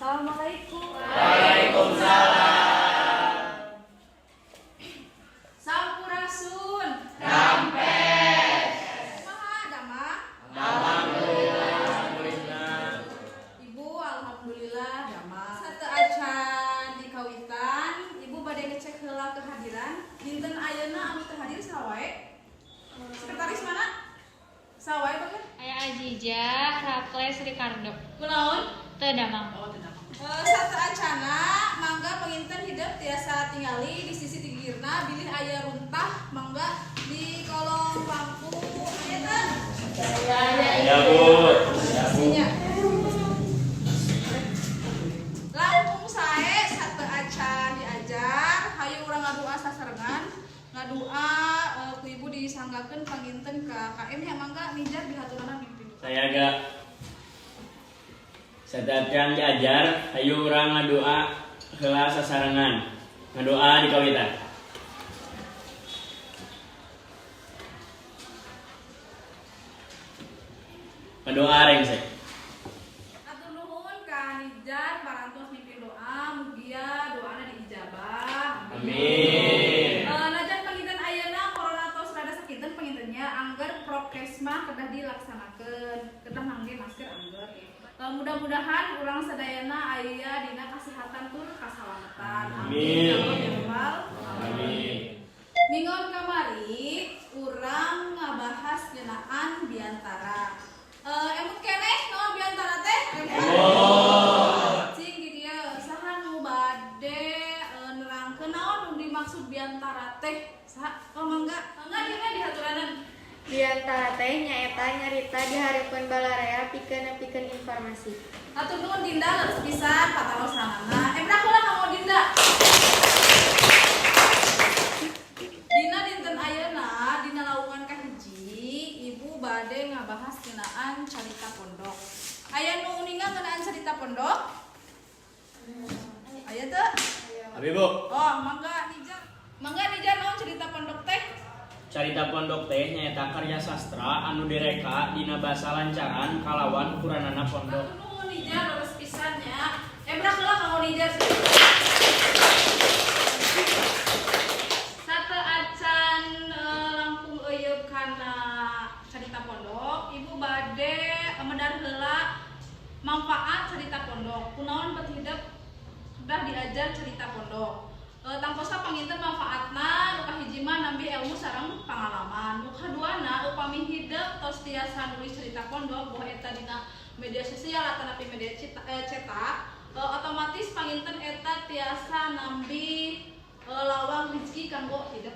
Assalamualaikum. Waalaikumsalam. Sampurasun. Rampes. Kumaha damang? Alhamdulillah. Ibu alhamdulillah damang. Sateuacan di kawitan, Ibu bade ngecek heula kehadiran. Dinten ayeuna anu teu hadir saha wae? Sekretaris mana? Saha wae bageun? Aya Azizah, Raples, Ricardo. Kunaon? Teu damang. Oh, teu damang. Sateuacanna mangga panginten hidep tiasa tingali di sisi tigirna bilih aya runtah mangga di kolong bangku aya teu? Ya, Bu. Ya, Bu. Nya. Langkung sae sateuacan diajar, hayu urang ngadua sasarengan. Ngadua ku Ibu disanggakeun panginten ka KM nya, mangga Nijar dihaturanan mimpin doa. Saya agak sateuacan diajar, hayu urang ngadua heula sasarengan. Ngadoa di kawitan. Ngadoa rengse. Atur nuhun ka Nijar parantos mimpin doa, mugia doana diijabah. Amin. Najan panginten ayeuna corona tos rada sakinten panginten nya, angger prokes mah kedah dilaksanakeun, kedah ngangge masker angger. Mudah-mudahan urang sadayana aya dina kasehatan tur kasalamatan. Amin. Ya Rabbal Amin. Minggon kamari urang ngabahas ngeunaan biantara. Emut keneh naon biantara teh? Emut. Cing di dieu saha nu bade nerangkeun naon nu dimaksud biantara teh? Saha? Oh, mangga. Mangga dieu mah dihaturanan. Biantara teh nyaeta nyarita di hareupeun balarea pikeun nepikeun informasi. Hatur nuhun Dinda, leres pisan patarosanana. Ebrak heula kanggo Dinda. Dina dinten ayeuna dina lawungan kahiji, Ibu bade ngabahas ngeunaan carita pondok. Aya nu uninga ngeunaan carita pondok? Aya teu? Abi, Bu. Oh, mangga Nijar. Mangga Nijar, naon cerita pondok teh? Carita pondok teh nyaeta karya sastra anu direka dina basa lancaran kalawan ukuranana pondok. Hatur nuhun Nijar, leres pisan nya. Ebrak heula kanggo Nijar. Sateuacan langkung euyeub kana carita pondok, Ibu bade medar heula manfaat carita pondok. Kunaon bet hidep sudah diajar cerita pondok. Tangtosa panginten manfaatna nu kahiji mah nambih ilmu sareng pengalaman. Nu kaduana upami hidep tos tiasa nulis cerita pondok boh eta dina media sosial atanapi media cetak, otomatis panginten eta tiasa nambih lawang rezeki kanggo hidep.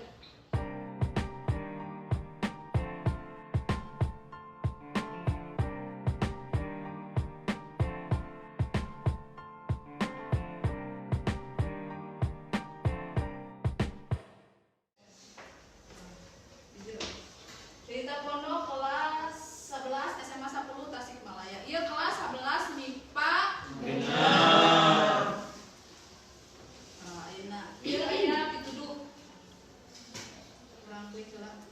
Cerita pondok kelas 11 SMA 10 Tasikmalaya. Iya, kelas 11 MIPA. Genap. Nah, ayeuna ieu aya pituduh. Kurang klik heula.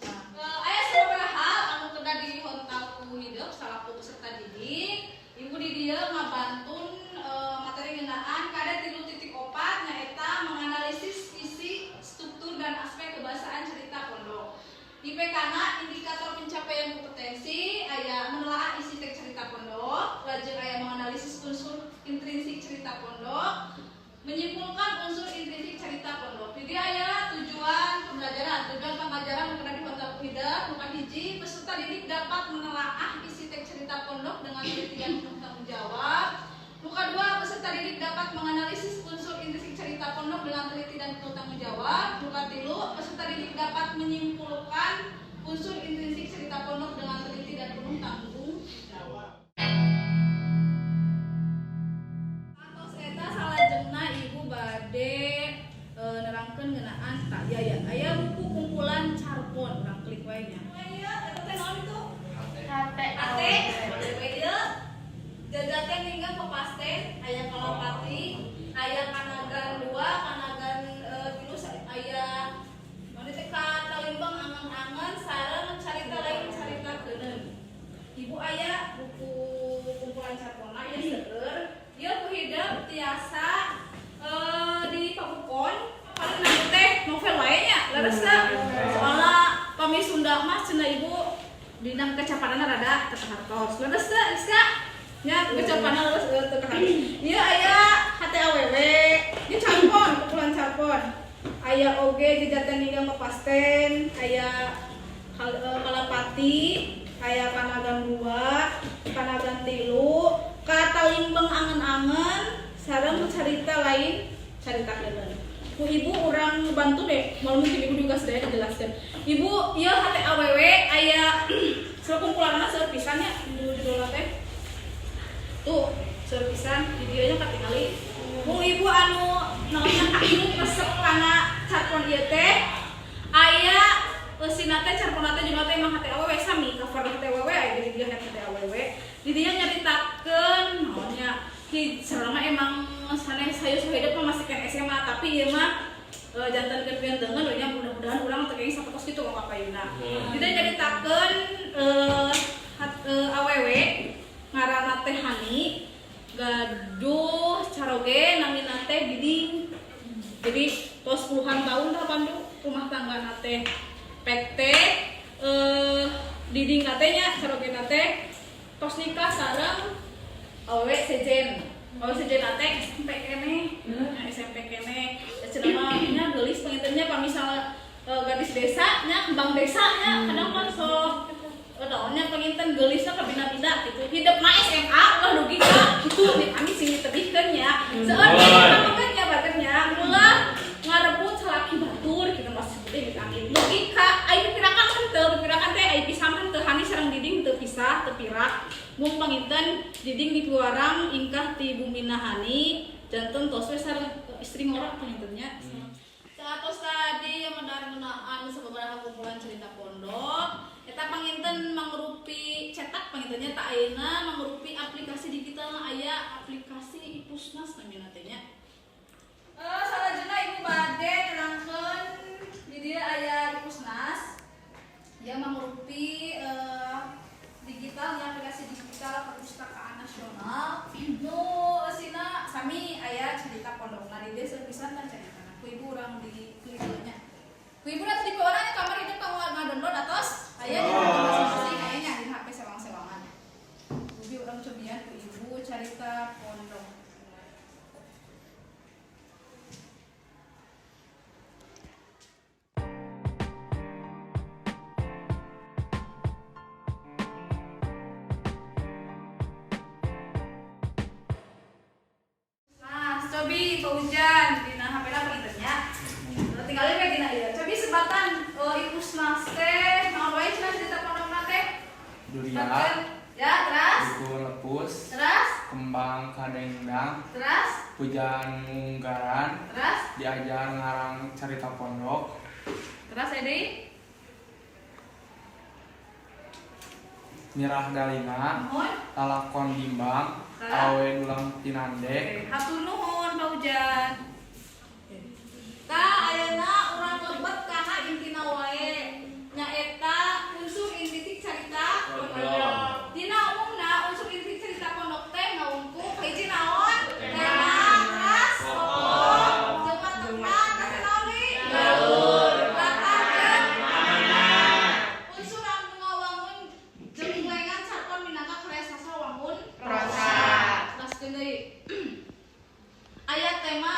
Nah, aya sababaraha hal anu kedah dihontal ku hidep salaku peserta didik. Ibu di dieu ngabantun materi ngeunaan KD 3.4 nyaeta menganalisis isi, struktur dan aspek kebahasaan cerita pondok. IPK-na indikator pencapaian kompetensi aya menelaah isi teks cerita pondok, lajeng aya menganalisis unsur intrinsik cerita pondok, menyimpulkan unsur intrinsik cerita pondok. Jadi aya tujuan pembelajaran, tujuan pengajaran nu kedah dihontal ku hidep, nu kahiji peserta didik dapat menelaah isi teks cerita pondok dengan teliti dan penuh tanggung jawab. Nu kadua, peserta didik dapat menganalisis unsur intrinsik cerita pondok dengan teliti dan penuh tanggung jawab. Nu katilu, peserta didik dapat menyimpulkan unsur intrinsik cerita pondok dengan teliti dan penuh tanggung jawab. Atos eta salajengna Ibu bade nerangkeun ngeunaan tah ya ya. Aya buku kumpulan carpon, urang klik wae nya. Aya eta teh naon itu? HT. HT. We ieu jajate ninggang kepasten, aya kalapati, aya kanagan 2, kanagan 3, aya mana teh katalimbang angan-angan sareng carita lain carita keuneun. Ibu aya buku kumpulan carponna ieu seueur. Ieu Sunda mah cenah ibu dina kecapanana rada teu kahartos. Leres teu Rizka? Nya kecapanna leres teu kahartos. Ieu aya HTAWW, ieu carpon, kumpulan carpon. Aya oge jejatan ninggang kepasten, aya Kalapati, aya Panagan 2, Panagan 3, Katalimbeng angen-angen, sareng carita lain carita keuneun. Ku ibu urang bantu deh, mau mungkin ibu juga sedaya dijelaskan. Ibu, ieu HTAWW aya sakumpulanna seueur pisan nya judulna teh. Tuh, seueur pisan di dieu nya katingali. Mung ibu anu naonnya kahirup resep kana carpon ieu teh aya eusina teh carpon teh jumlah teh emang HTAWW sami cover HTAWW aya di dieu HTAWW. Di dieu nyaritakeun naonnya ki selama emang sanes sayo hidup mah masih kan SMA tapi ieu mah jantenkeun piantengeun we nya mudah-mudahan urang teu kenging sapertos kitu ka kapayuna. Di dieu nyaritakeun awewe ngaranna teh Hani gaduh caroge namina teh Diding. Jadi tos puluhan tahun tah Pandu rumah tangga teh PT Diding teh nya caroge teh tos nikah sareng awewe sejen. Awewe sejen teh SMP keneh. Nah, SMP keneh. Ya cenah mah nya geulis pangintennya pamisal gadis desa nya kembang desa nya kadang kan sok naonnya panginten geulisna kabina-bina gitu. Hidup mah SMA ulah dugi ka kitu nih kami sing ditebihkeun nya. Seueur teh nya bagernya ulah ngarebut salaki batur kitu masih sebutnya amit. Dugi ka ai pipirakan henteu, pipirakan teh ai pisah mah henteu Hani sareng Diding teu pisah, teu pirak. Mung panginten Diding dipiwarang ingkah ti bumina Hani janten tos we sareng istri ngora pangintennya. Saatos tadi medar ngeunaan sababaraha kumpulan cerita pondok eta panginten mangrupi cetak pangintennya tak ayeuna mangrupi aplikasi digital aya aplikasi Ipusnas namina teh nya. Salajengna ibu bade nerangkeun di dieu aya Ipusnas yang mangrupi digitalnya aplikasi digital perpustakaan nasional nu eusina sami aya cerita pondokna di dieu seueur pisan tah caritana. Ku ibu urang di klik nya. Ku ibu nanti di bawah kamar itu kamu ngadownload atos aya di HP masing-masing aya nya di HP sewang-sewangan. Ubi urang cobian ku ibu carita pondok. Nah, cobi paujan dina HP-na pangintennya. Tinggalin we dina ieu. Cobi sebatan Ipusnas teh naon wae cenah cerita pondokna teh? Durian, Ya, terus? Ukur lepus, Terus? kembang kadengdang, Terus? pujan munggaran, Terus? diajar ngarang cerita pondok, Terus Edi? Mirah Dalina, Nuhun. lalakon bimbang, Terus? awe dulang tinande. Oke, hatur nuhun Pak Ujan. Tah ayeuna urang lebet kana intina wae. Nyaeta unsur inti carita pondok. Dina umumna unsur inti carita pondok teh ngawungku kahiji naon? Tema, terus pokok, jeung watekna, terus naon deui? Galur, latar jeung unsur anu ngawangun jenglengan carpon minangka karya sastra wangun Prosa. Teraskeun deui. Aya tema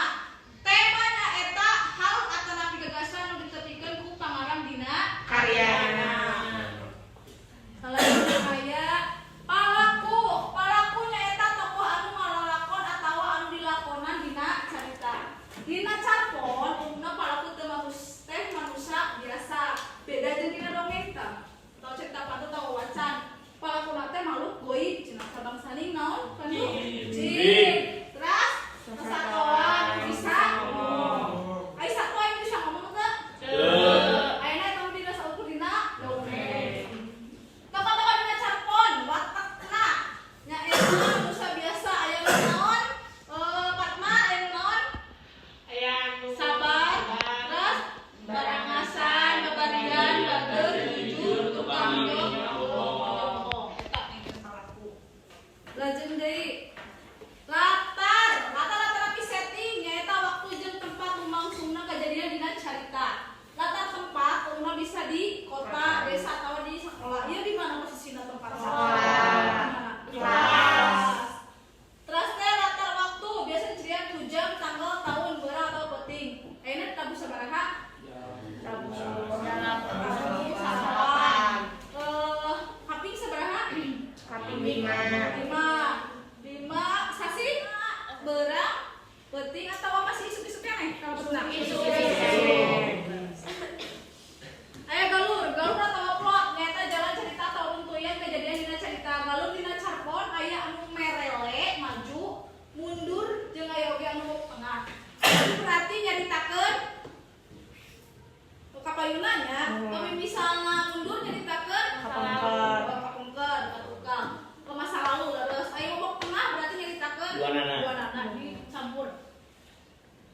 Kapayunna nya. Pami misalna mundur nyaritakeun Kapungkur. Oh, kapungkur, ka tukang. Ke masa lalu terus aya mobok tengah berarti nyaritakeun Duanana. Duanana dicampur.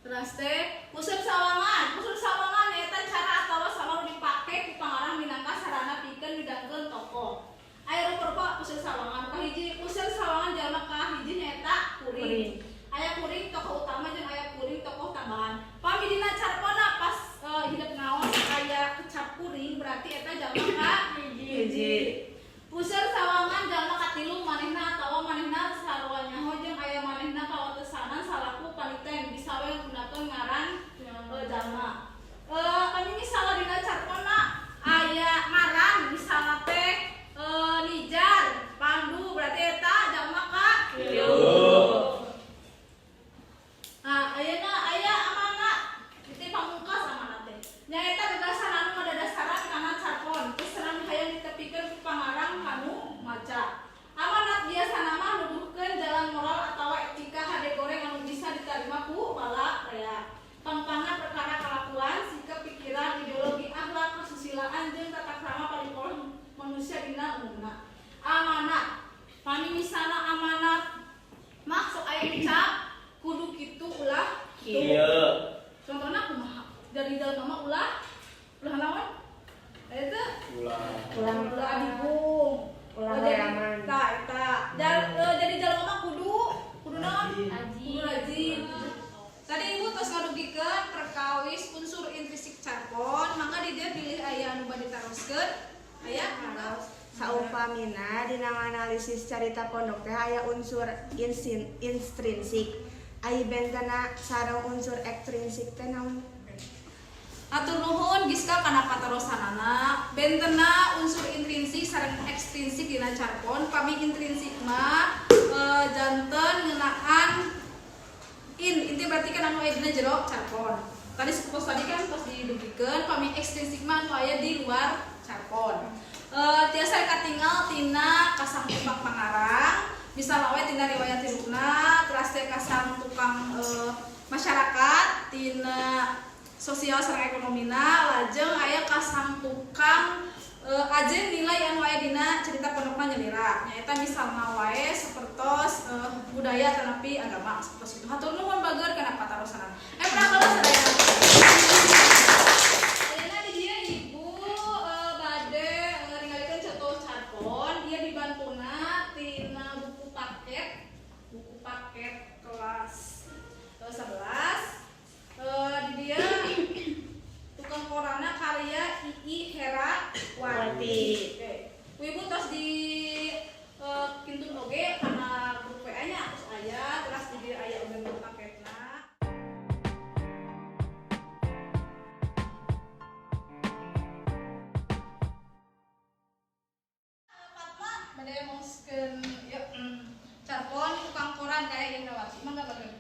Terus teh usur sawangan, usur sawangan nyaeta cara atawa sawang nu dipake ku pangarang minangka sarana pikeun midangkeun tokoh. Aya rupa-rupa usur sawangan. Kahiji usur sawangan jalma kahiji nyaeta kuring. Kuring. Aya kuring tokoh utama jeung aya kuring tokoh tambahan. Pami dina carponna pas hidep ngaos aya kecap kuring berarti eta jalma ka Hiji. Usur sawangan jalma katilu manehna atawa manehna sarua nyaho jeung aya manehna kawatesanan salaku paniten bisa we nggunakeun ngaran jalma. Kami misalnya dina carponna aya ngaran misalna teh Nijar, Pandu berarti eta jalma ka Tilu. Nah, ayeuna aya amanat. Itu pamungkas amanat teh. Nyaeta gagasan anu ngadadasaran kana carpon, pesanan hayang ditepikeun ku pangarang kanu maca. Amanat biasana mah nuduhkeun jalan moral atawa etika hade goreng anu bisa diterima ku balarea. Pangpangna perkara kalakuan, sikap, pikiran, ideologi, akhlak, kesusilaan jeung tata krama paripolah manusia dina umumna. Amanat. Pami misalna amanat mah sok aya dicap kudu kitu ulah kitu. Iya. Contohnya kumaha? Dari dalam mama ulah ulah naon? Aya teu? Ulah. Ulah. Ulah adigung. Ulah Oh, jadi horeaman. tah eta. Jadi jalma mah kudu kudu naon? Rajin. Kudu rajin. Tadi ibu tos ngadugikeun perkawis unsur intrinsik carpon, mangga di dieu pilih aya anu bade taroskeun. Aya mangga. Saupamina dina nganalisis carita pondok teh aya unsur intrinsik. Ai bentena sareng unsur ekstrinsik teh naon? Atur nuhun Giska kana patarosanana. Bentena unsur intrinsik sareng ekstrinsik dina carpon. Pami intrinsik mah janten ngeunaan inti berarti kan anu aya dina jero carpon. Tadi pos tadi kan tos didugikeun pami ekstrinsik mah anu aya di luar carpon. Tiasa katingal tina kasang tukang pangarang, misalna we tina riwayat hirupna, teras teh kasang tukang masyarakat, tina sosial sareng ekonomina, lajeng aya kasang tukang ajen nilai anu aya dina cerita pondokna nyalira. Nyaeta misalna wae sapertos budaya tanapi agama sapertos itu. Hatur nuhun bager kana patarosanan. Pernah kalau sadaya. Ayeuna di dieu ibu bade ningalikeun contoh carpon, ieu dibantuna tina buku paket kelas 11. Di dieu tukang korana karya II Herawati. Oke. Ku ibu tos di kintun oge kana grup WA nya tos aya, terus di dieu aya oge buku paketna. Fatma bade maoskeun ieu carpon tukang koran karya Herawati. Mangga bageun.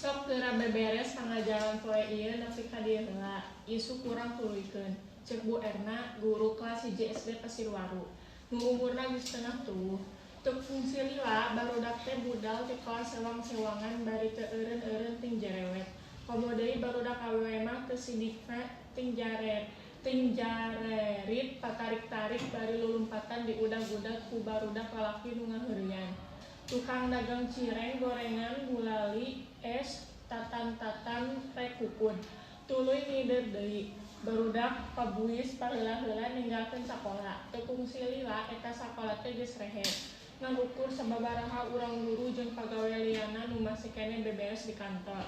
Sok geura beberes pangajaran poe ieu nepi ka dieu heula. Isuk kurang tuluykeun. Ceuk Bu Erna, guru kelas 1 SD Pasirwaru. Nu umurna geus tengah tuwuh. Teu kungsi lila barudak teh budal ti kelas sewang-sewangan bari teu eureun-eureun ting jerewet. Komo deui barudak awewe mah teu sidikna ting jarerit patarik-tarik bari lulumpatan diudag-udag ku barudak lalaki nu ngaheureuyan. Tukang dagang cireng, gorengan, gulali, es, tatan-tatan rek kukun. Tuluy ngider deui. Barudak pabuis paheula-heula ninggalkeun sakola. Teu kungsi lila eta sakola teh geus rehe. Ngan ukur sababaraha urang guru jeung pagawe liana nu masih keneh beberes di kantor.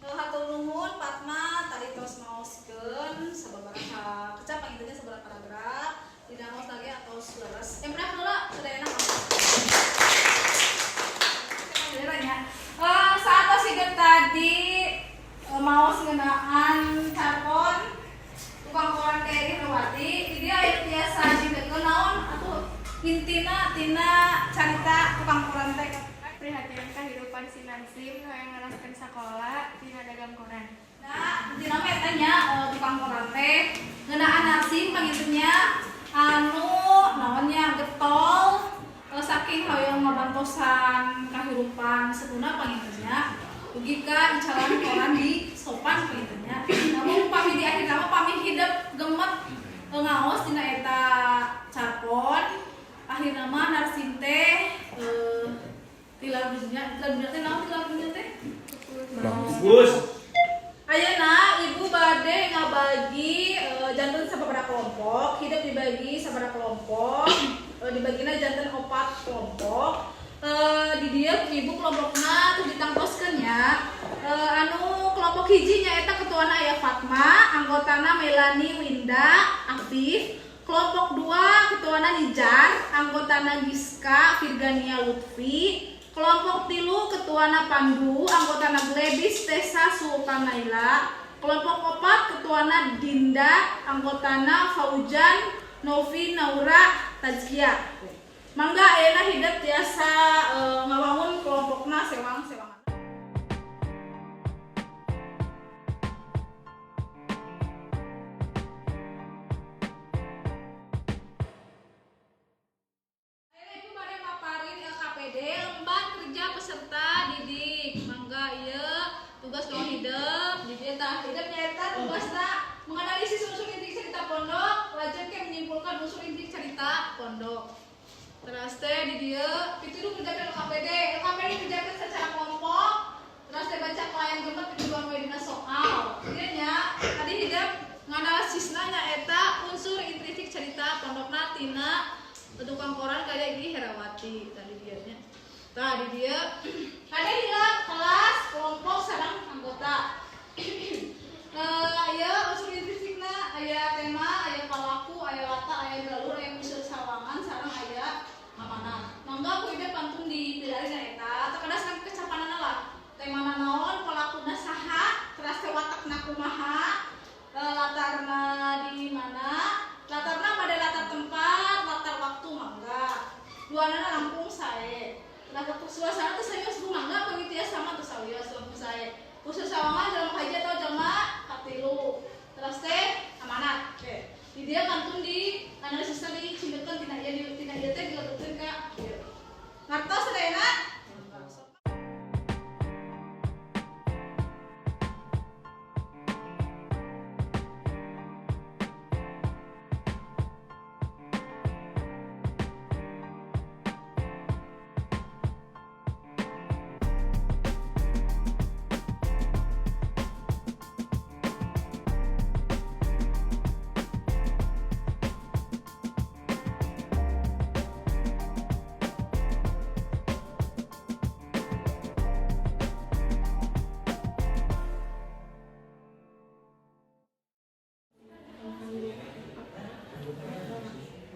Hatur nuhun Fatma tadi tos maoskeun sababaraha kecap pangintennya sababaraha paragraf dina maos lagi atau leres. Yang pernah heula sadayana maos. Nya. Saat tos hidup tadi maos ngeunaan carpon tukang koran kayak Herawati, di dia aya tiasa jingkeun naon atuh intina tina carita tukang koran teh. Prihatin kehidupan si Nansim nu hayang neraskeun sakola tina dagang koran. Nah, intina mah eta nya tukang koran teh ngeunaan Narsim pangintennya anu naonnya getol saking hoyong ngabantosan kahirupan seuna pangintennya dugi ka icalan koran di sopan pangintennya. Namun pami di akhir nama pami hidup Janten sababaraha kelompok, hidup dibagi sababaraha kelompok, dibagina janten opat kelompok. Di dieu ibu kelompokna terus ditangtoskeun nya. Anu kelompok hiji nyaeta ketuana aya Fatma, anggotana Melani, Winda, Afif. Kelompok 2 ketuana Nijar, anggotana Giska, Virgania, Lutfi. Kelompok 3 ketuana Pandu, anggotana Gladys, Tessa, Sultan Naila. Kelompok 4 ketuana Dinda, anggotana Faujan, Novi, Naura, Tazkia. Mangga ayeuna hidup tiasa ngawangun kelompokna sewang-sewangan. Ayeuna ibu bade maparin LKPD, lembar kerja peserta didik. Mangga ieu tugas kanggo hidup, di dieu tah hidup nyaeta tugasna menganalisis unsur inti cerita pondok, lajeng ke menyimpulkan unsur inti cerita pondok. Terus teh di dieu pituduh kerjakan LKPD, LKPD kerjakan secara kelompok. Terus teh baca klien gemet pituduhan we dina soal. Ieu nya tadi hidup nganalisisna nyaeta unsur intrinsik cerita pondokna tina tukang koran karya Ii Herawati tadi dieu nya. Tah di dieu ada hilang kelas kelompok sareng anggota. Aya unsur intrinsikna, aya tema, aya palaku, aya latar, aya galur, aya unsur sawangan, sareng aya amanat. Mangga ku ide pantun dipilari eta, teu kedah sareng kecapanana lah. Temana naon, palakuna saha, teras teh watakna kumaha, latarna di mana, latarna pada latar tempat, latar waktu mangga. Duanana langkung sae. Nah, waktu suasana teh serius bu mangga pamit sama tuh sawios langkung sae. Unsur sawangan jelema hiji atau jelema katilu. Terus teh amanat. Oke. Di dia kantun di analisisna di cindekkeun tina ieu di tina ieu teh dilebetkeun ka ieu. Ngartos sadayana?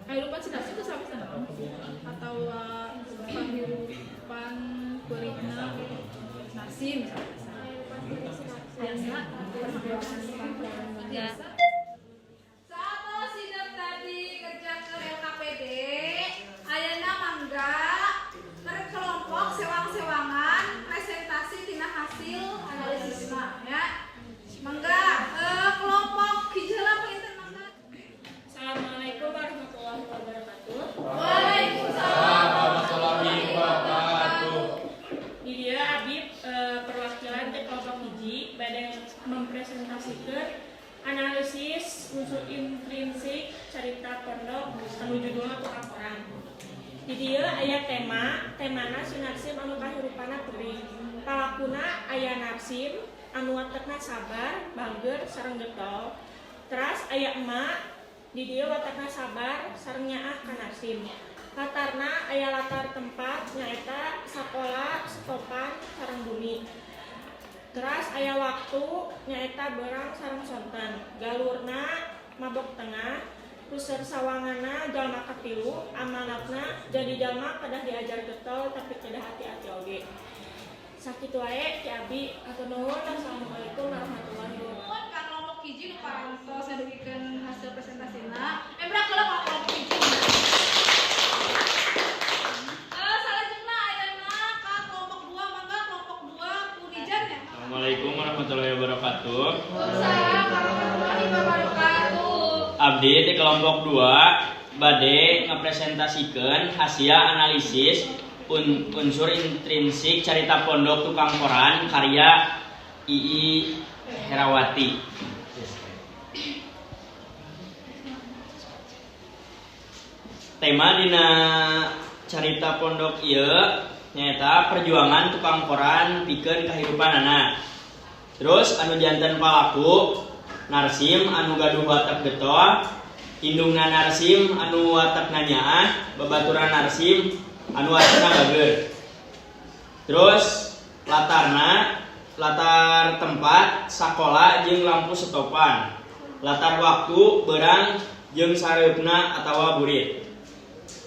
Kahirupan si Narsim itu sampai sana atau panghirupan peurihna Narsim misalnya. Biasa. Biasa. Saat sidang tadi kerjakeun LKPD, ayeuna mangga per kelompok sewang-sewangan presentasi tina hasil analisisna ya. Mangga kelompok hiji heula panginten mangga. Assalamualaikum warahmatullahi wabarakatuh. Waalaikumsalam warahmatullahi wabarakatuh. Di dieu abdi perwakilan ti kelompok hiji bade mempresentasikan analisis unsur intrinsik cerita pondok anu judulna Tukang Koran. Di dieu aya tema, temana si Narsim anu kahirupanna perih. Palakuna aya Narsim anu watekna sabar, bager, sareng getol. Teras aya emak di dieu watekna sabar sareng nyaah ka Narsim. Latarna aya latar tempat nyaeta sakola, setopan, sareng bumi. Teras aya waktu nyaeta beurang sareng sonten. Galurna mabok tengah, unsur sawanganna jalma katilu, amanatna jadi jalma kedah diajar getol tapi kedah hati-hati oge. Sakitu wae ti abdi, hatur nuhun. Assalamualaikum warahmatullahi wabarakatuh. Nuhun ka kelompok hiji nu parantos ngadugikeun hasil presentasina. Embrak heula ka kelompok hiji. Salajengna ayeuna ka kelompok 2, mangga kelompok 2 ku Nijar nya. Assalamualaikum warahmatullahi wabarakatuh. Waalaikumsalam warahmatullahi wabarakatuh. Abdi di kelompok 2 bade ngapresentasikan hasil analisis unsur intrinsik carita pondok Tukang Koran karya Ii Herawati. Tema dina carita pondok ieu nyaeta perjuangan tukang koran pikeun kahirupanana. Terus anu janten palaku Narsim anu gaduh watak getol, indungna Narsim anu watakna nyaah, babaturan Narsim anu watakna bager. Terus latarna, latar tempat sakola jeung lampu setopan. Latar waktu beurang jeung sareupna atawa burit.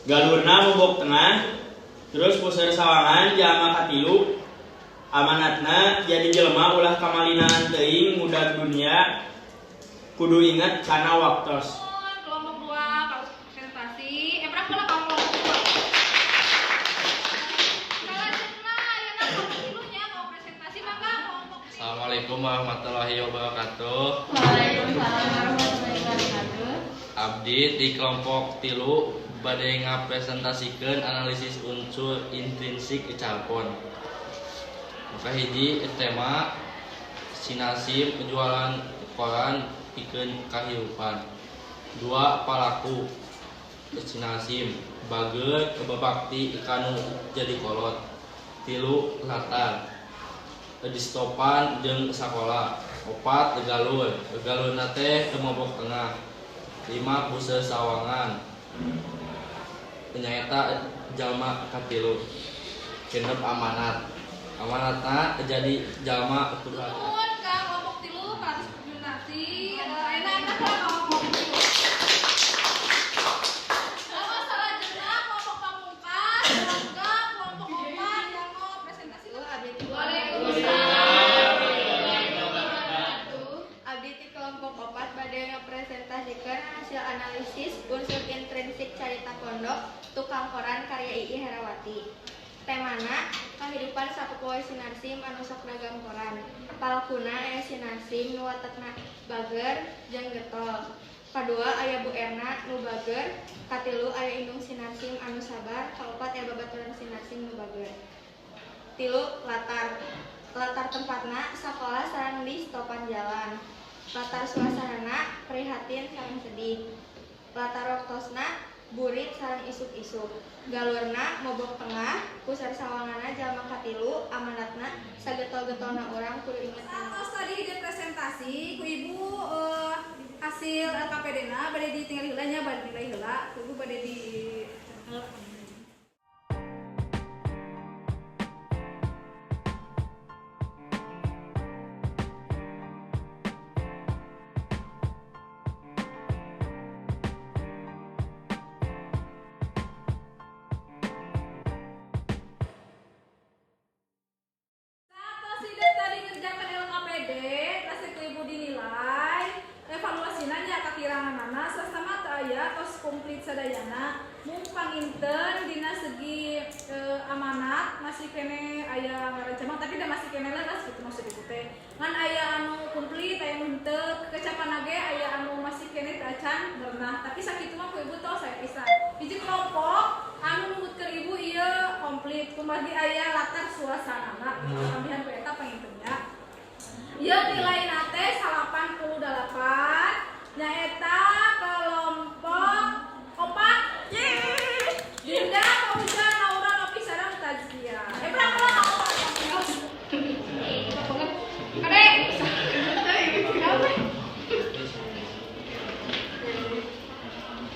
Galurna mobok tengah, terus puseur sawangan jalma katilu, amanatna jadi jelema ulah kamalinaan teuing ngudag dunya, kudu inget kana waktos. Kelompok 2 kalau presentasi, berapa lah kalau kelompok 2? Salajengna ayeuna kelompok tilunya mau presentasi, mangga kelompok tilu. Assalamualaikum warahmatullahi wabarakatuh. Waalaikumsalam warahmatullahi wabarakatuh. Abdi di kelompok 3 bade ngapresentasikeun analisis unsur intrinsik Icalpon. Maka hiji, tema si Narsim jualan koran pikeun kahirupan. Dua, palaku si Narsim bager babakti kanu jadi kolot. Tilu, latar distopan jeung sakola. Opat, galur, galurna teh mobok tengah. Lima, puseur sawangan nyaeta jalma katilu. Genep, amanat, amanatna jadi jalma kudu Nuhun ka kelompok 3 parantos presentasi. Ayeuna ayeuna ka kelompok 3. Lalu salajengna kelompok pamungkas, mangga kelompok 4 yang mau presentasi. Waalaikumsalam warahmatullahi wabarakatuh. Abdi ti kelompok 4 bade ngapresentasikeun hasil analisis unsur intrinsik carita pondok Tukang Koran karya Ii Herawati. Temana kahidupan sapopoe si Narsim anu sok dagang koran. Palakuna aya si Narsim nu watekna bager jeung getol. Kadua aya Bu Erna nu bager, katilu aya indung si Narsim anu sabar, kaopat aya babaturan si Narsim nu bager. Tilu, latar. Latar tempatna sakola sareng di stopan jalan. Latar suasanana prihatin sareng sedih. Latar waktosna burit sareng isuk-isuk. Galurna mobok tengah, pusar sawanganna jalma katilu, amanatna sagetol-getolna urang kudu inget kana. Tos tadi di presentasi ku ibu, hasil LKPD na bade ditinggali heula nya, bade dinilai heula ku ibu, bade di Tos hidup tadi ngerjakan LKPD, kasih ku ibu dinilai, evaluasina nya kakiranganana, sasama teu aya, tos komplit sadayana. Mung panginten dina segi amanat masih kene aya ngarencana, tapi da masih kene leres gitu maksud ibu teh. Ngan aya anu komplit, aya anu henteu, kekecapan ge aya anu masih kene teu acan merenah. Tapi sakitu mah ku ibu tos saya pisan. Hiji kelompok anu numutkeun ibu ieu komplit, kumargi aya latar suasanana gitu, tambihan ku eta panginten nya. Ieu nilaina teh 88, nyaeta kelompok 4. Yeay. Dinda, Fauza, Naura, Novi, sareng Tazkia. Berapa lama? Kade.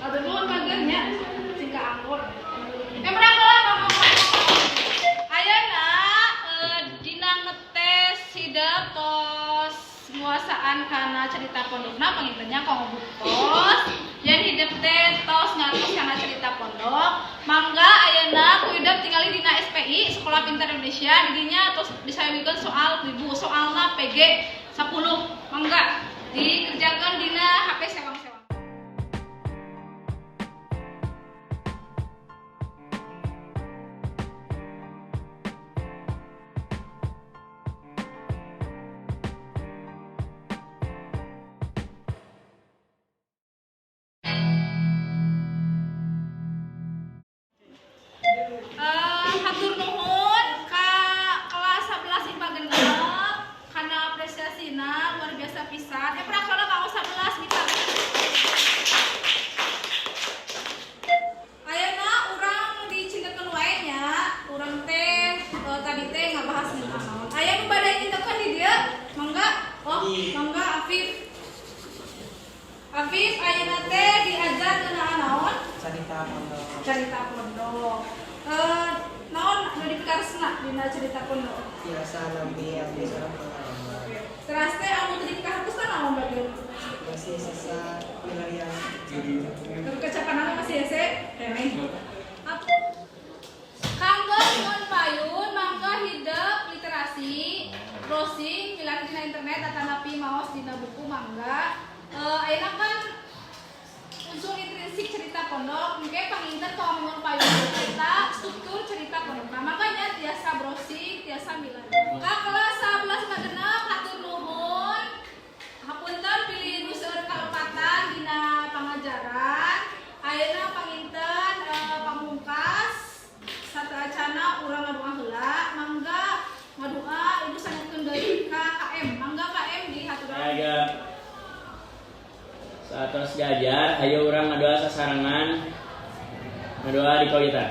Aduh, nuhun magernya sing kaanggo. Berapa lama? Ayeuna dina ngetes hidep tos nguasaan kana cerita pondokna, pangintennya kanggo buktos yen hidep teh tos ngartos kana cerita pondok. Mangga ayeuna ku hidep tingali dina SPI Sekolah Pintar Indonesia, didinya tos disayogikeun soal ku ibu, soalna PG 10. Mangga dikerjakan dina HP sewang-sewang. Hatur nuhun ka kelas 11 IPA 6 karena apresiasina luar biasa pisan. Prakala ka 11 IPA 6. Sip, ayeuna teh diajar ngeunaan naon? Carita pondok. Cerita pondok. Naon nu dipikaresna dina cerita pondok? Biasa nampi abdi sareng pengalaman. Teras teh anu teu dipikahapusna naon bagian? Masih sisa wilayah. Kecapanana masih hese keneh. Kanggo nyuwun payun mangga hidep literasi, browsing milari dina internet atanapi maos dina buku, mangga. Ayeuna kan unsur intrinsik cerita pondok, engke panginten kalau payun cerita struktur cerita pondok. Nah, makanya tiasa browsing, tiasa milari. Ka kelas 11 genep, hatur nuhun. Hapunten bilih nu seueur kalepatan dina pangajaran. Ayeuna panginten pamungkas, sateuacana urang ngadoa heula. Mangga ngadoa, Ibu sangatkeun deui ka KM. Mangga KM dihaturan. Agak saatos diajar, ayo urang ngadoa sasarengan, ngadoa di kawitan.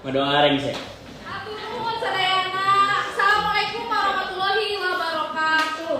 Ngadoa rengse. Hatur nuhun sadayana. Assalamualaikum warahmatullahi wabarakatuh.